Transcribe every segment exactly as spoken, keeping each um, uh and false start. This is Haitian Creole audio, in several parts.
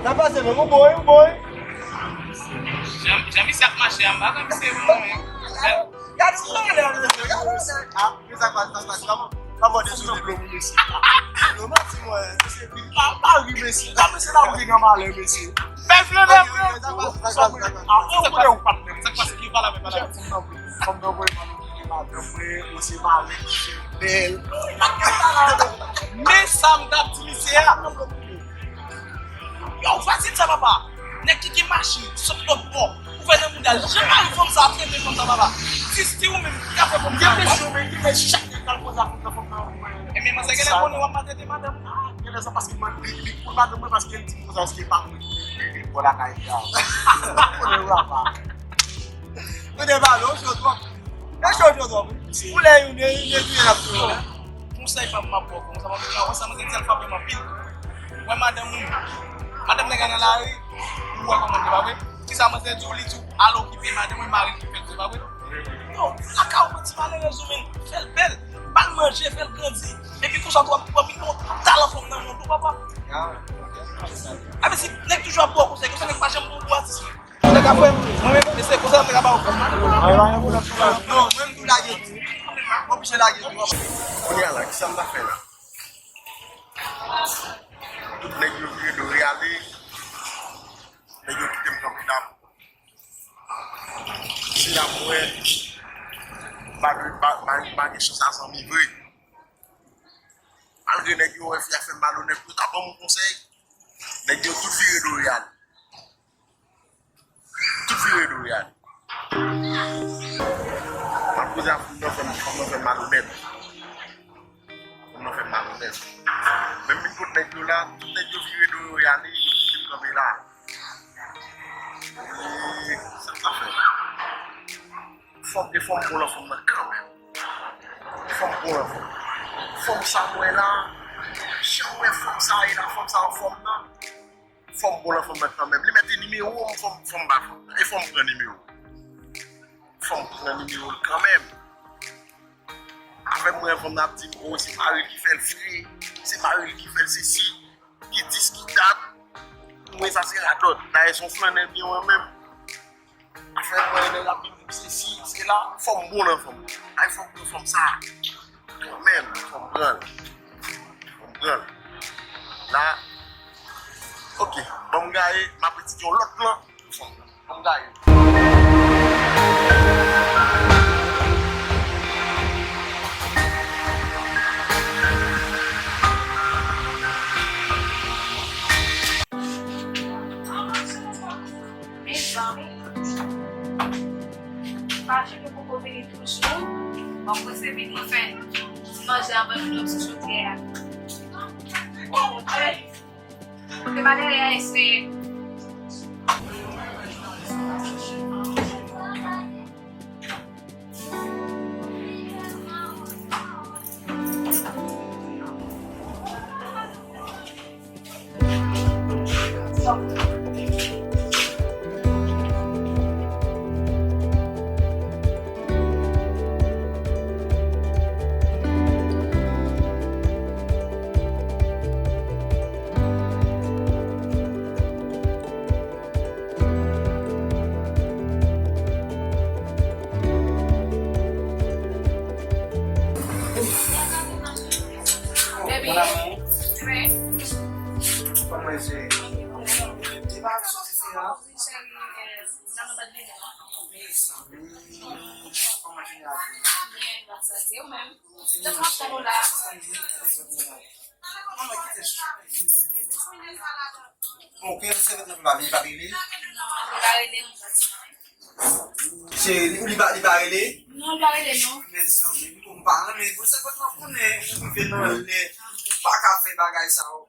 Sa pase menm, ou bon, ou bon. Jan, jan misye ap mache a, m pa kwè misye bon, men. Gade yon malè, mesye, gade yon malè. Ah, men sa k pase, sa k pase, kòman, kòman de sou de dlo pou mesye? Dlo manti, mwen, mesye, pa, pa ri, mesye. Sa, mesye, la, ou gen gran malè, mesye. Bèl flannè, frè. Sa k pase, sa k pase, sa k pase? Ah, ou konnen ou pa t menm. Sa k pase, ki pale avè, pale avè. Fòm nan, fòm nan, vre, madanm mwen, ou se mari ki fè bèl. Men sa m t ap di misye a. Yo, fasil sa, papa. Nèg ki gen machin, sot lòt bò. Ou fè nan mouda, jan mari fanm sa ap trete fanm sa, papa. Sisti ou menm, ki ap fè fanm sa. Gen mesye, men gen lè chak nèg k al poze ak fanm nan, fanm nan. E men manzè genlè konnen w ap maltrete madanm. Ah, genlè sa paske mwen, li, li pou madanm mwen paske l di m konsa, èske pa mwen ki bò lakay li a? Konnen w apa. Ou te pale, ou cho twòp. Ou cho, cho twòp. Pou lè youn, youn, youn, youn ap cho. Konsèy pa m ap ba w, konsèy pa m ap ba w, sa manzè di, sa l frape m anpil. Wè madanm ou, madanm nèg la nan lari, ou wè kòman l ye, pa vre? Kisa manzè di w, li di w, al okipe madanm ou, mari l ki fè l, se pa vre? Yo, lakay ou, ti malerèz ou, men, fè l bèl, ba l manje, fè l grandi. Epi konsa, tou, w ap, w ap vin yon talan fanm nan mond ou, papa. A, men si nèg toujou ap ba w konsèy, konsa nèg pa janm bon pou atis. Antouka, frè m, mwen menm, mesye, konsa m te ka ba w. Mwen pa gen pwoblèm sou sa. Non, mwen m tou lage tou. Mwen oblije lage tou. Kounye a la, kisa m ta fè la? Tout nèg yo vire do y ale. Nèg yo kite m kanpe la. Se la m wè, m pa dwe, m pa, m pa, m pa gen chans a zanmi vre. Malgre nèg yo wè fi a fè m malonèt, yo ta ban m yon konsèy. Nèg yo tout vire do y ale. Tout vire do y ale. M ap koze ak fanm nan, fanm nan fè m malonèt. Fanm nan fè m malonèt. Men m vin kot nèg yo la, tout nèg yo vire do yo y ale, yo kite m kanpe la. E sa m ta fè? Fanm, e fanm bon nan fanm nan kanmenm. Fanm bon nan fanm. Fanm sa m wè la, jan m wè fanm sa ye la, fanm sa anfòm nan. Fanm bon nan fanm nan kanmenm. Li mete nimewo m, fanm, fanm ba fanm nan. E fanm pran nimewo. Fanm pran nimewo l kanmenm. Afè mwen, fanm nan ap di m, o, se mari l ki fè l fre, se mari l ki fè l sesi, ki dis, ki dat. Mwen, sa se radòt. Dayè, se yon flannè m ye mwen menm. Afè mwen, nèg ap vin di m sesi, sela, fò m bon nan fanm. Ay, fò m pran fanm sa. Kanmenm, fò m pran l. Fò m pran l. La, ok, ban m gaye, m ap etidye yon lòt plan pou fanm nan. Ban m gaye. Mezanmi, Patrick poko vini toujou. Bon, mwen se vini fè ti manje anvan nou sou chodyè a. Bon, bon, bon. Te pa dèyè a eseye. Baby. Wi. Kòman se? Ti pa soti se la. Wi, cheri, eh, sa nou bat vini, non? Mezanmi, kòman jounen ap ye? Byen, gras a Dye, ou menm? Jan m ap tann ou la. Manman, kite sou. Bon, ke se vèt nan pa vini, pa vini? Non, li pa rele nou, Jasmine. Se li, li pa, li pa rele? Non, li pa rele, non. Mezanmi, m pa renmen, pou se vèt nan konnen, ou rive nan lè, ou pa ka fè bagay sa yo.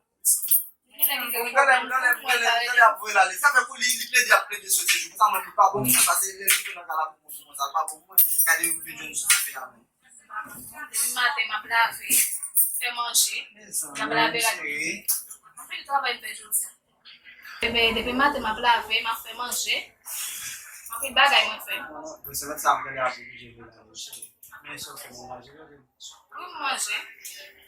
Gade, gade, gade, gade, gade ap voye l ale. Sa fè kou li, li plede, ap plede soti jou. Konsa mwen, li pa bon pou mwen, pase lè l kite nan kay la pou konsa, li pa bon pou mwen. Gade yon videyo nou soti fè a menm. Lave, fè manje, y ap lave rapid. Anpil travay m fè jodi a. Depi, depi maten m ap lave, m ap fè manje. Anpil bagay mwen fè. Bon, se mèt sa m gade ap oblije vin la, cheri. Men sa w fè bon manje, wi. Wi, m manje.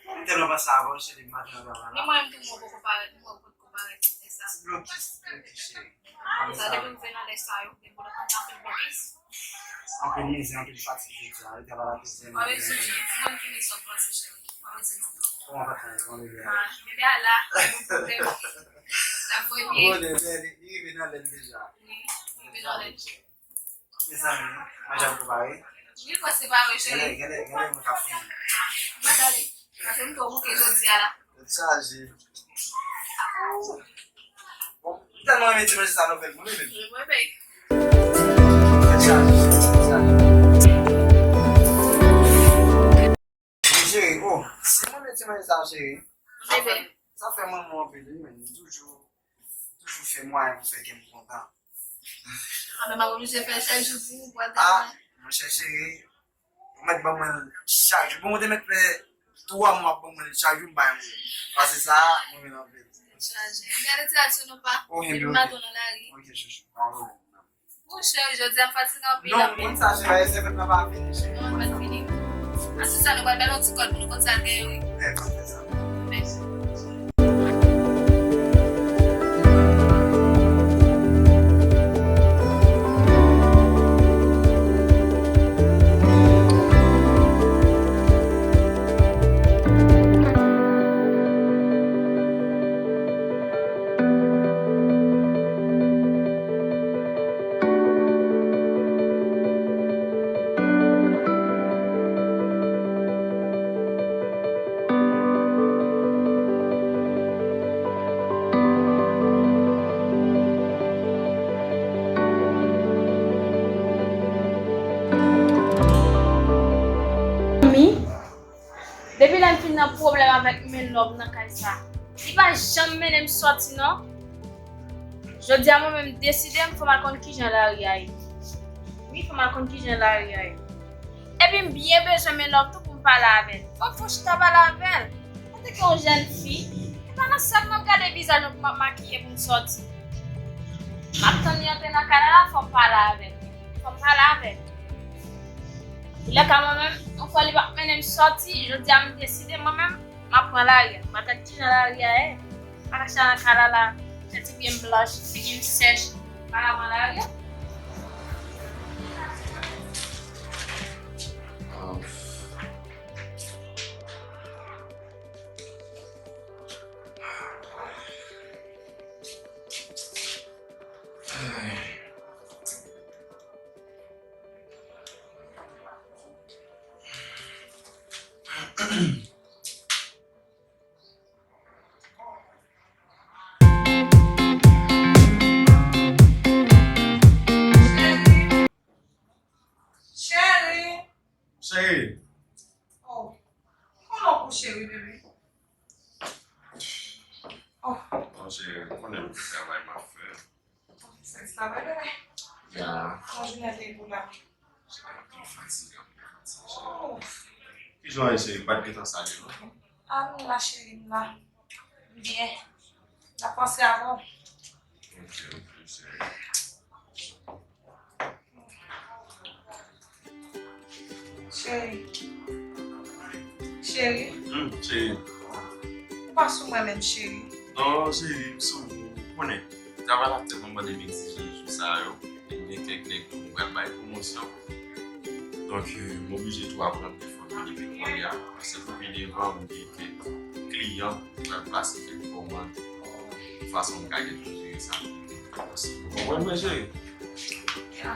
M te nan panse avè w, cheri, maten nan travay la. Ni mwen menm tou, mwen poko parèt, mwen poko parèt nan lè sa. Ti blokis, ti blokis, cheri. Sa depi m vin nan lè sa yo, gen boulot anpil blokis. Anpil mizè, anpil fatig jodi a, wi, travay la te zen. Mwen bezwen di, timoun ki mizè w panse, cheri. Mwen bezwen di. Kòman pa travay, kòman bebe a? Ah, bebe a la, pa gen pwoblèm. L ap voye byen. Bon, bebe, li, li rive nan lè l deja. Wi, li rive nan lè l. Mezanmi, manje ap prepare. Wi, fò separe, cheri. Genlè, genlè, genlè mwen k ap fini. Mwen tande. Paske m twò bouke jodi a la. Tèt chaje. Bon, m tèlman renmen ti manje sa nòvèl pou li menm. Wi, mwen menm. Tèt chaje, tèt chaje. Cheri, oh, si mwen mete manje sa, cheri, sa fè, sa fè manman anpil, wi, men li toujou, toujou fè mwayen pou fè kè m kontan. Ah, men m ap oblije fè l chak jou pou ou, pral travay. Ah, monchè cheri, ou mèt ban mwen l chak jou. Bon, ou te mèt fè twa mwa ap ban mwen l chak jou, m pa yon moun. Pase sa, mwen renmen l anpil. Chaje. M gade ti aksyon nou pa. Oh, epi m maton nan lari. Ok, chouchou. Bon, cheri, jodi a m fatige anpil, non, anpil. Konn sa, cheri, se fèt la pa fini, cheri. Non, l pa fini. Asou sa, nou pral ba l yon ti kòd pou nou konn sa l genyen, wi. Bèl, konn fè sa. Mèsi. Depi lè m fin nan pwoblèm avèk men lòm nan kay sa, li pa janm mennen m sòti non. Jodi a mwen menm m deside m fò m al konn kijan lari a ye. Wi, fò m al konn kijan lari a ye. Epi m byen bezwen men lòm tou pou m pale avè l. Fò m fè yon chita pale avè l. Antanke yon jèn fi, e pa nan sèlman m gade vizaj mwen pou m ap makiye pou m sòti. M ap tann li antre nan kay la, fò m pale avè l. Fò m pale avè l. Lè ka mwen menm, yon fwa li pa mennen m sòti, jodi a m deside mwen menm, m ap pran lari a. M ap gad kijan lari a ye. M pa ka chita nan kay la la, fè ti pye m blanch, figi m sèch, m pa ka pran lari a. Cheri. Cheri. Oh. Konnen w pou cheri, bebe. Oh. Non, cheri, ou konnen m travay m ap fè. Sèks la, bebe. Ya. Bon, jounen te pou la. Cheri, m fatige, m fatige, cheri. Oh. Kijan w ye, cheri? Pa t gentan salye, non? Ah, m la, cheri, m la. M byen. M ap panse avè w. Ok, ok, cheri. Cheri. Cheri. Hmm, cheri. Ou pa sou mwen menm, cheri. Non, cheri, m sou ou. Ou konnen, travay la tèlman ban m egzijans jou sa yo. E m gen kèk nèg tou m pral bay pwomosyon. Donk, euh, m oblije tou aprann defòm yo depi kounye a. Paske pou pi devan, m gen kèk kliyan m pral plase kèk kòmand. Fason m ka gen pou jere sa. Ou konprann mwen, cheri? Ya.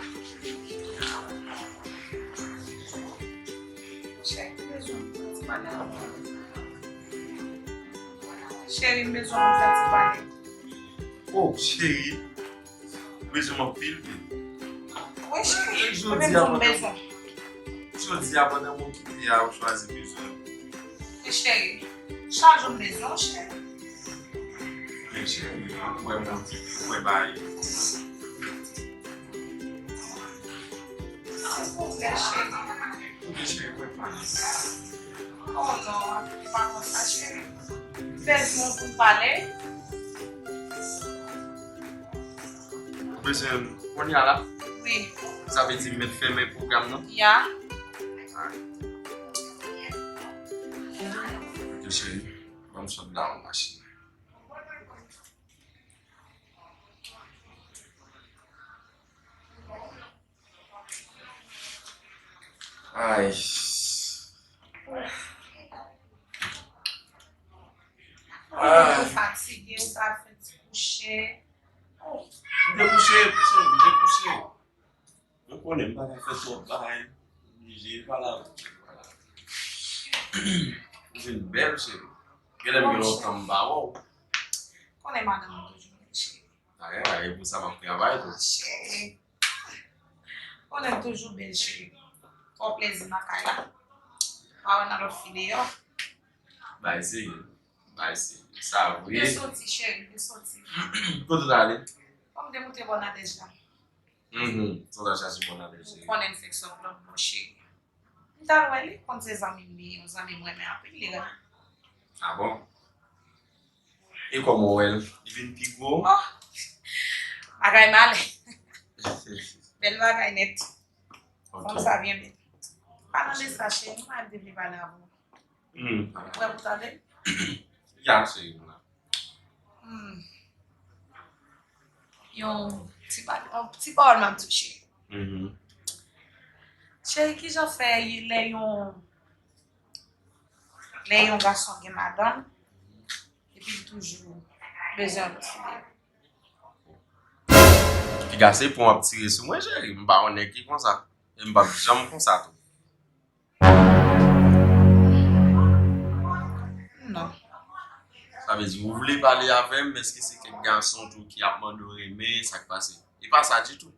Cheri, m bezwen yon ti pale avè w. Cheri, m bezwen yon ti pale. Oh, cheri. Ou bezwen m anpil, wi. Wi, cheri. Mwen menm tou m bezwen. Jodi a, pandan m okipe a, ou chwazi bezwen. Wi, cheri. Chak jou m bezwen w, cheri. Men cheri, ou kwè mwen, ou kwè bagay. Silvouplè, cheri. Oke, cheri, mwen pale. Oh non, li pa konsa, cheri. M bezwen w pou n pale. Ou bezwen m kounye a la? Wi. Sa vle di m mèt fèmen pwogram nan? Ya. Alright. Ok, cheri. Ban m sot nan machin. Ay. Ou fatige, ou ta fè ti kouche. M te kouche, m te kouche. Ou konnen m pa ka fè twòp bagay. M oblije pale avè w. Ou vin bèl, cheri. Genlè m gen lontan m pa wè w. Konnen madanm ou toujou bèl, cheri. Ay, ay, e pou sa m ap travay tou. Cheri. Konnen toujou bèl, cheri. Fè w plezi nan kay la. Pa wè nan lòt fi deyò. Bay serye. Bay serye. Sa vre. M te soti, cheri, m te soti. Kote w t ale? Bon, m te moute bò Nadèj la. Mhm. Sa w t al chache bò Nadèj, cheri? Ou konnen m fèk sot lòt bò, cheri. M t al wè li, konn se zanmi m li ye, yon zanmi m renmen anpil, li renmen. Ah bon? E kòman w wè l? Li vin pi gwo? Oh! Bagay malè. Bèl bagay nèt. Ok. Fanm sa byen bèl. Palan de sa, cheri, m pa te vle pale avè w. Hmm. Ou prè pou tande? Ya, cheri, m la. Hmm. Yon ti pa-, yon ti pawòl m ap di w, cheri. Mhm. Cheri, kijan fè lè yon, lè yon gason gen madanm, epi l toujou bezwen yon lòt fi deyò? Piga se pon w ap tire sou mwen, cheri. M pa yon nèg ki konsa. E m p ap janm konsa tou. Non. Sa vle di, ou vle pale avè m, èske se kèk gason tou ki ap mande w renmen, sa k pase? E pa sa ditou.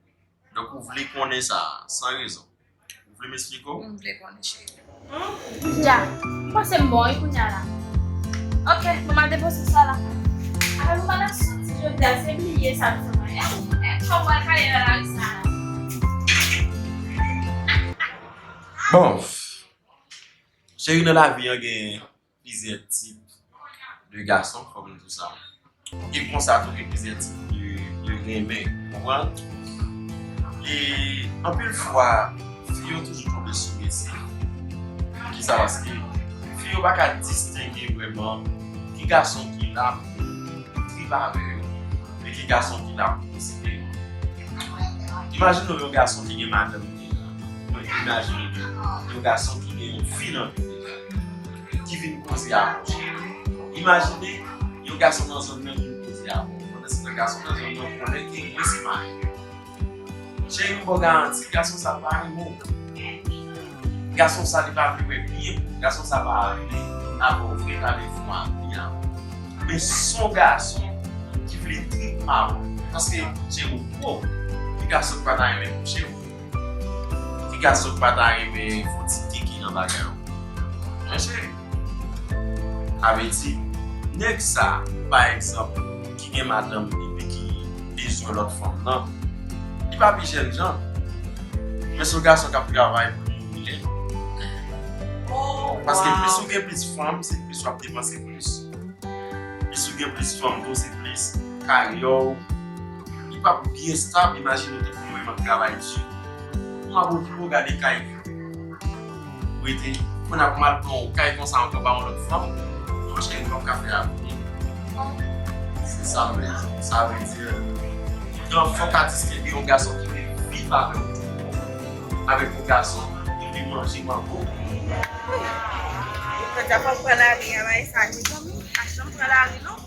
Donk, ou vle konnen sa, san rezon. Ou vle m esplike w? M vle konnen, cheri. Hmm? Ja, m panse m bon, wi, kounye a la. Ok, bon, m al depoze sa la. Apre nou pa t ap soti jodi a, se bliye sa nou fè mwen. E, e, kòman w al kale nan lari sa la? Bon, cheri, nan lavi an gen plizyè tip de gason, fòk nou di sa. E konsa tou gen plizyè tip de, de renmen, konprann? E anpil fwa, fi yo toujou tonbe sou mesye. Poukisa? Paske fi yo pa ka distenge vrèman ki gason ki la pou trip avè yo, e ki gason ki la pou posede yo. Imajine w yon gason ki gen madanm deja. Mwen imajine w yon gason ki gen yon fi nan vi deja. Ki vin koze avè w. Imajine yon gason nan zòn nan vin koze avè w. Pandan se tan gason nan zòn nan konnen ke mwen se mari. Cheri, m ba w garanti, gason sa pa renmen w. Gason sa li pa vle wè byen pou w. Gason sa pa vle avè w vre, pa vle fè w anyen avè w. Men se yon gason ki vle trip avè w. Paske cheri, ou gwo. Ki gason ki pa ta renmen kouche w? Ki gason ki pa ta renmen fè yon ti kiki nan bagay ou? Monchè, sa vle di, nèg sa, pa egzanp, ki gen madanm epi ki bezwen lòt fanm nan, li pa pi jènjan. Men se yon gason k ap travay pou li mouri lè. Paske plis ou gen plis fanm, se plis w ap depanse plis. Plis ou gen plis fanm tou, se plis karyè w. Li p ap byen stab, imajine w tankou mwen, m ap travay di. Kòman pou w gade kay ou rete, kounye a pou m al pran yon kay konsa ankò ba yon lòt fanm? Monchè, m p ap ka fè avè w. Se sa m vle di. Sa vle di, nan fòk a diskite yon gason ki vle viv avè w tou. Avèk yon gason ki vle manje mango. Jodi a fò m pran lari a, bay sa, mezanmi. Pa janm pran lari, non.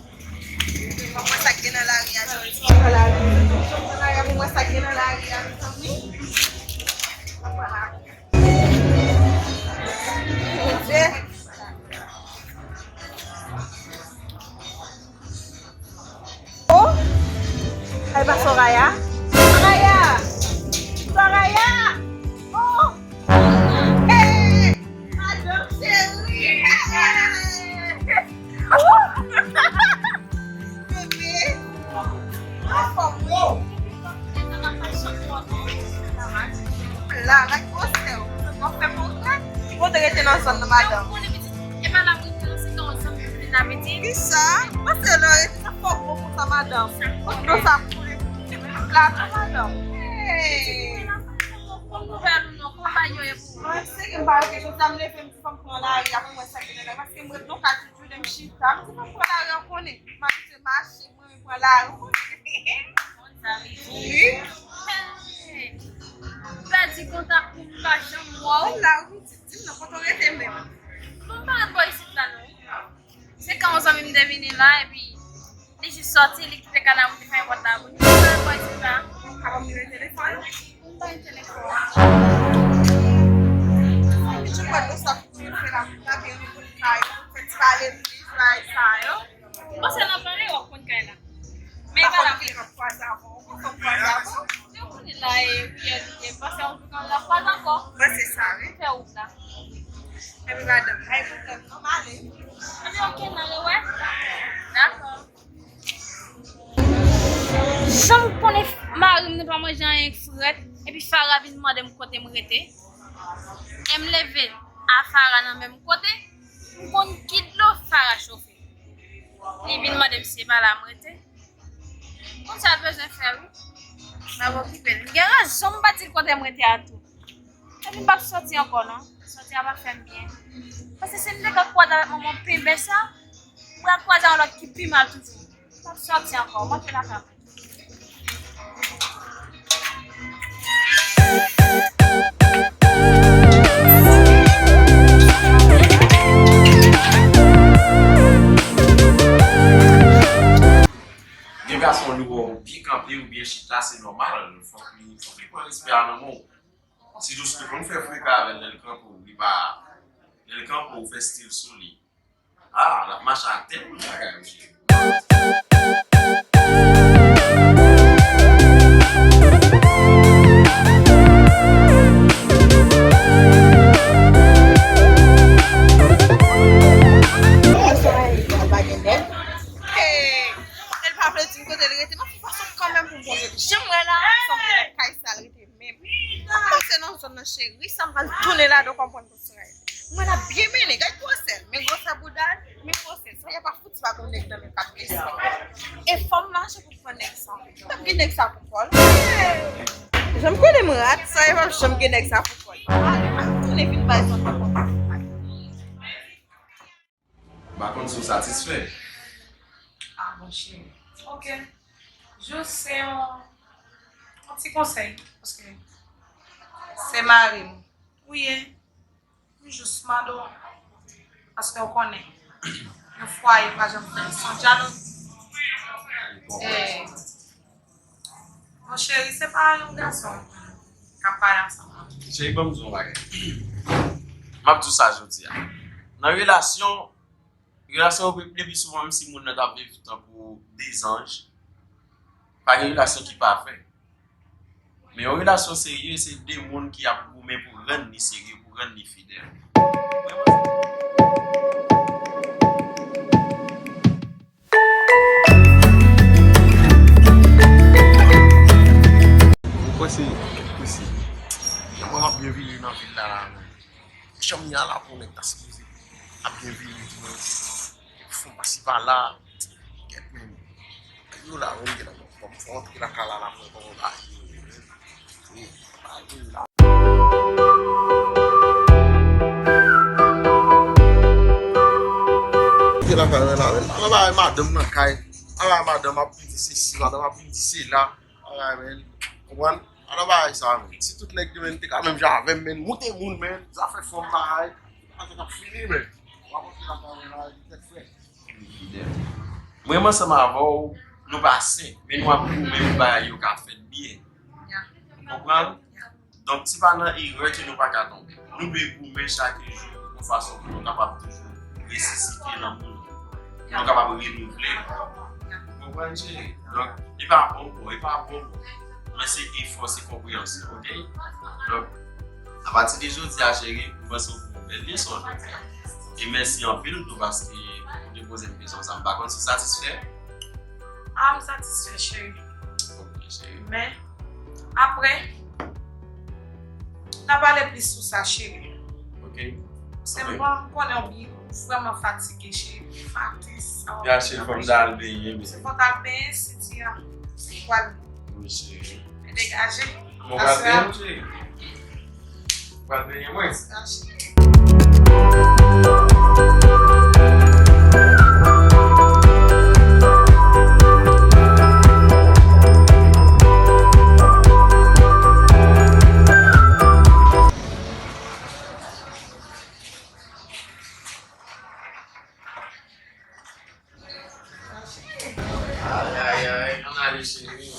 Fò m wè sa k gen nan lari a jodi. Fò m pran lari a pou m wè sa k gen nan lari a, mezanmi. Fò m pran lari a. Bondye. Oh! Ay, pa Soraya. Soraya! Soraya! Oh! Hey! Madanm cheri! Hey! Oh! Bebe! Anfòm, wi! La, avèk gwosè w. W ap fè pwogrè. Ki kote rete nan zòn nan, madanm? Sa vle di? Kisa? Pase lè w rete sa fò bon konsa, madanm. Kot dlo sa koule pou ou? La tou, madanm. Hey! Bon nouvèl ou non, kòman bagay yo ye pou ou? Mwen, se ke m pa rete, jodi a m leve, m di fò m pran lari a pou m wè sa ki gen la, paske m ret nan kay toujou, lè m chita, m di fò m pran lari a, w konnen. M abitye mache, mwen, m pran lari, w konnen. Wi. Hey! M pèdi kontak ou, m pa janm wè w. Mwen la, wi, pitit, di m nan, kote w rete menm? Bon, m pa ret bò isit la, non. Se kan yon zanmi m te vini la, epi li jis sòti, li kite kanav, li fèmen pòt la pou li. Mwen pa ret bò isit la. Ou ka ban m nimewo telefòn? M pa gen telefòn. Sa ki tou pòt sa pou mwen fè la, pou tape yon kout kay, fè ti pale plis, bay sa yo. Bon, se nan pale w ap konn kay la. Men pa la, wi. Fòk m kwaze avè w, fòk m kwaze avè w. Yo konnen la, e, wi, e, e, panse yon jou kan l ap kwaze ankò. Mwen se sa, wi. Fè wout la. Epi madanm, ay, kontan, non, m ale. Epi oke, n ale, wè. Dakò. Jan m konnen mari m nan pa manje anyen k frèt, epi Farah vin mande m kote m rete. E m leve a Farah nan menm kote, m konn ki dlo Farah chofe. Li vin mande m si se pa la m rete. Konn sa l bezwen fè, wi. M ap okipe l. M gen rezon m pa di l kote m rete a tou. Epi m p ap sòti ankò, non. Sòti a p ap fè m byen. Paske si m te ka kwaze avèk manman penben sa, m pral kwaze yon lòt ki pi mal toujou. M p ap sòti ankò. Mwen te lakay mwen. Gen gason nou wè w byen kanpe ou byen chita, se nòmal. Fòk li, fòk li pran respè a nan men w. Si jis ou konn fè freka avè l, lè l kanpe w, li pa, lè l kanpe w, ou fè stil sou li. Ah, l ap mache atè pou bagay yo cheri. Hey, e l pa vle di m kote l rete, m ap fè fason kanmenm pou m kontre l. Jan m wè la, sanble nan kay sa l rete menm. M ap pase nan zòn nan cheri, sa m pral tounen ladan w konprann. Mwen ap byen mennen, gad gwosè l, men gwosè bouda l, men gwosè l, sa y ap fouti pa gon nèg nan men k ap desann. E fò m mache pou m pran nèg sa. M p ap gen nèg sa pou kò l. Jan m konnen m rat, sa e p ap janm gen nèg sa pou kò l. Ale, m ap tounen vin bay zòn nan konprann. M pa konn si w satisfè. Ah, bon, cheri. Ok. Jis se yon, yon ti konsèy, paske se mari m ou ye. M jis mande w, paske w konnen, yon fwaye pa janm fèt san djalou. Eh, Mon cheri, se pa yon gason k ap pale ansanm avè w. Cheri, ban m di w yon bagay. M ap di w sa jodi a. Nan relasyon, relasyon yo le pi souvan, menm si moun nan t ap viv tankou de zanj, pa gen relasyon ki pafè. Men yon relasyon serye, se de moun ki ap goumen pou rann li serye, pou rann li fidèl. Ou kwè se, se, mwen m ap byen vini nan vil la, la, men jan m ye a la pou nèg ta sipoze ap byen vini, di mwen, fon pase pa la, kèt men, yo la, men gen nan fò m fè antre lakay la, la, mwen, kòman bagay yo ye, men, e, bagay yo la. Te lakay mwen la, men, ala bagay madanm nan kay, ala bagay madanm ap vin di sesi, madanm ap vin di sela, bagay, men, konprann? Ala bagay sa, men, si tout nèg yo, men, te ka menm jan avè m, men, moute moun, men, zafè fanm bagay, pa t ap fini, men, w ap antre lakay mwen la, tèt frèt. Mwen menm ansanm avè w, nou pa sen, men nou ap goumen pou bagay yo ka fèt byen. Ou konprann? Donk, se pa nan erè ke nou pa ka tonbe. Nou dwe goumen chak jou yon fason pou nou kapab toujou resisite lanmou nou, pou nou kapab renouvle. Ou konprann, cheri? Donk, e pa bon bò, e pa bon bò. Men se efò, se konpreyansyon, oke? Donk, apati de jodi a, cheri, m panse w pran yon bèl leson jodi a. E mèsi anpil tou paske ou te poze m kesyon sa. M pa konn si w satisfè. Ah, m satisfè, cheri. Ok, cheri. Men, apre, n a pale plis sou sa, cheri. Ok. Se bon, m konnen w byen, ou vrèman fatige, cheri. Fatige sa w. Ya, cheri, fò m ta al benyen, bebe. Se fò w ta al benyen, Cynthia. Se kwa l. Wi, cheri. Degaje. Mwen pral benyen, cheri. Mwen pral benyen, mwen. Degaje. Ay, ay, ay, ann ale, cheri.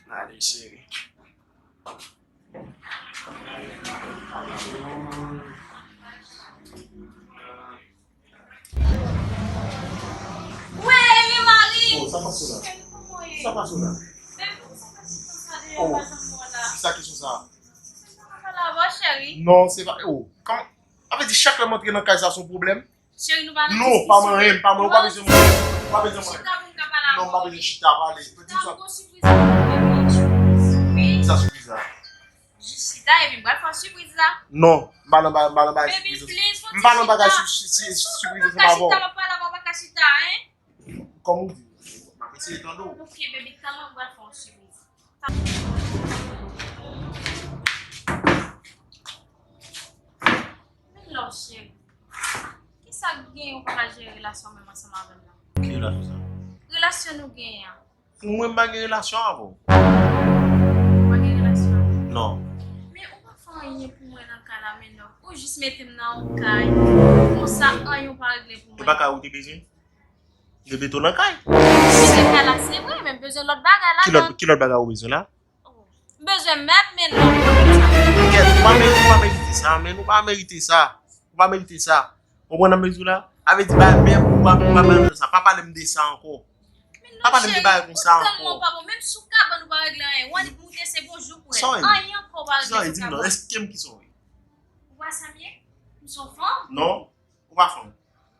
Ann ale, cheri. Wè, e mari! Oh, sa pase la? Sa pase la? Bebe, kòman sa fè ti tan sa deja, oh, pa janm wè w la? Ki sa kesyon sa? Se pa pale avè w, cheri. Non, se pa, oh, kòman? Sa vle di chak lè m antre nan kay sa, se yon pwoblèm? Cheri, nou pa nan diskisyon. Non, pa manyen m, pa manyen m, ou pa bezwen manyen m. Ou pa bezwen manyen m. Chita pou n ka pale avè w. Non, m pa bezwen chita, pale. Chita, m gon sipriz pou ou, bebe. Wi. Ki sa sipriz la? Jis chita, epi m pral fè w sipriz la. Non, m pa nan ba-, m pa nan bagay sipriz. Baby, please, fò ti chita. M pa nan bagay si-, si-, si-, sipriz ansanm avè w. Fò ti chita, m ap pale avè w, ou pa ka chita, en? Kòm ou di, m ap eseye tande w. Ok, baby, tann mwen, m pral fè w sipriz. Men love, cheri. Kisa k gen ou pa ka jere relasyon menm ansanm avè m nan? Ki relasyon sa? Relasyon nou genyen an. Mwen, m pa gen relasyon avè w. Ou pa gen relasyon avè m? Non. Men ou pa fè anyen pou mwen nan kay la, men love. Ou jis mete m nan yon kay. Konsa, anyen ou pa regle pou mwen. E pa kay ou te bezwen? Depi tou nan kay. Mete kay la, se vre, men m bezwen lòt bagay ladan. Ki lòt, ki lòt bagay ou bezwen la? Oh. M bezwen mèb, men lòt bagay sa. Kèt, ou pa merite, ou pa merite sa, men ou pa merite sa. Ou pa merite sa. Ou konprann sa m vle di w la? Sa vle di bay mèb, ou pa, ou pa bay sa. Pa pale m de sa ankò. Pa pale m de bagay konsa ankò. Ou tèlman pa bon, menm sou kabann ou pa regle anyen. Ou annik moute, se bonjou pou wè. Anyen ankò ou pa regle sou kabann. Di m non, eksplike m kisa w ye. Ou pa sa m ye? M se yon fanm? Non, ou pa fanm.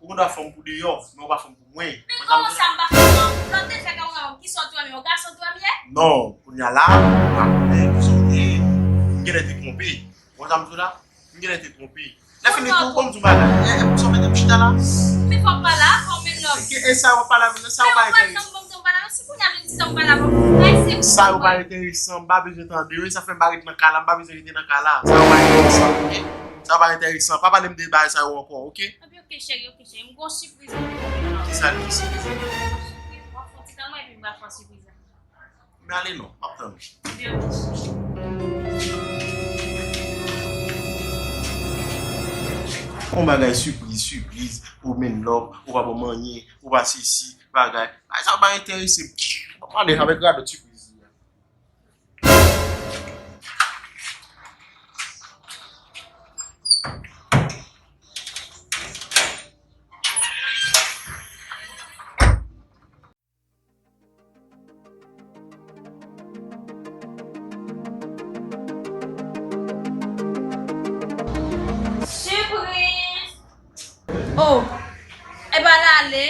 Ou gen dwa fanm pou deyò, men ou pa fanm pou mwen. Men kòman sa m pa fanm nan? Lòt te fè kòman, kisa w t wè m ye? Yon gason w t wè m ye? Non, kounye a la, m pa konnen kisa w te ye. M genlè te twonpe. Ou konn sa m di w la? M genlè te twonpe. Lè fini tou, ban m di w bagay. E, e, sa w mete m chita la? Men fò w pale avè w, men love. E, e sa w ap pale avè m nan, sa w pa enterese. Men w pa janm ban m tan pale avè w. Si kounye a m di sa w pale avè w, ay, se bon. Sa yo pa enteresan, m pa bezwen tande yo. E sa fè m pa ret nan kay la, m pa bezwen rete nan kay la. Sa yo pa enteresan, oke? Sa yo pa enteresan. Pa pale m de bagay sa yo ankò, oke? Anpi, oke, cheri, oke, cheri. M gon sipriz pou ou. Kisa l ye, sipriz? M gon sipriz. W ap fè yon ti tan mwen epi m pral fè sipriz la. Men ale non, m ap tann ou. Anpi, oke, cheri. Yon bagay sipriz, sipriz, ou men love, ou pa ban m anyen, ou pa sesi, bagay. Bagay sa pa enterese m. M ap pale avèk radòt sipriz li a. Sipriz! Oh, e pa l ale.